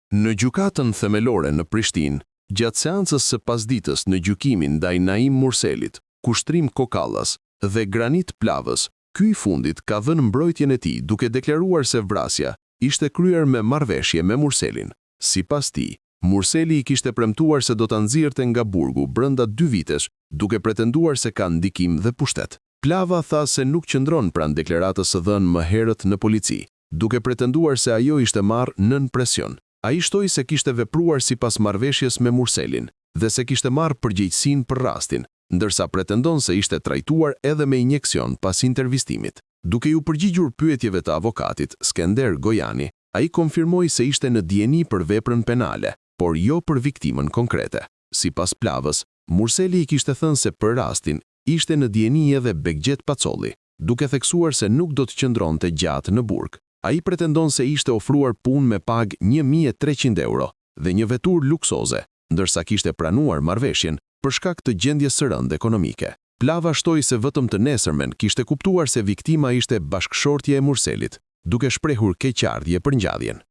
Në Gjykatën Themelore në Prishtinë, gjatë seancës së pasditës në gjykimin ndaj Naim Murselit, Kushtrim Kokallas dhe Granit Plavës, ky i fundit ka dhënë mbrojtjen e tij duke deklaruar se vrasja ishte kryer me marrëveshje me Murselin. Sipas tij, Murseli i kishte premtuar se do ta nxirrte nga burgu brenda dy vitesh, duke pretenduar se ka ndikim dhe pushtet. Plava tha se nuk qëndron pranë deklaratës së dhënë më herët në polici, duke pretenduar se ajo ishte marrë nën presion. Ai shtoi se kishte vepruar sipas marrëveshjes me Murselin dhe se kishte marrë përgjegjësinë për rastin, ndërsa pretendon se ishte trajtuar edhe me injeksion pas intervistimit. Duke iu përgjigjur pyetjeve të avokatit, Skender Gojani, ai konfirmoi se ishte në dijeni për veprën penale, por jo për viktimën konkrete. Sipas Plavës, Murseli i kishte thënë se për rastin ishte në dijeni edhe Begjet Pacolli, duke theksuar se nuk do të qëndronte gjatë në burg. Ai pretendon se ishte ofruar punë me pagë 1300 euro dhe një veturë luksoze, ndërsa kishte pranuar marrëveshjen për shkak të gjendjes së rëndë ekonomike. Plava shtoi se vetëm të nesërmen kishte kuptuar se viktima ishte bashkëshortja e Murselit, duke shprehur keqardhje për ngjarjen.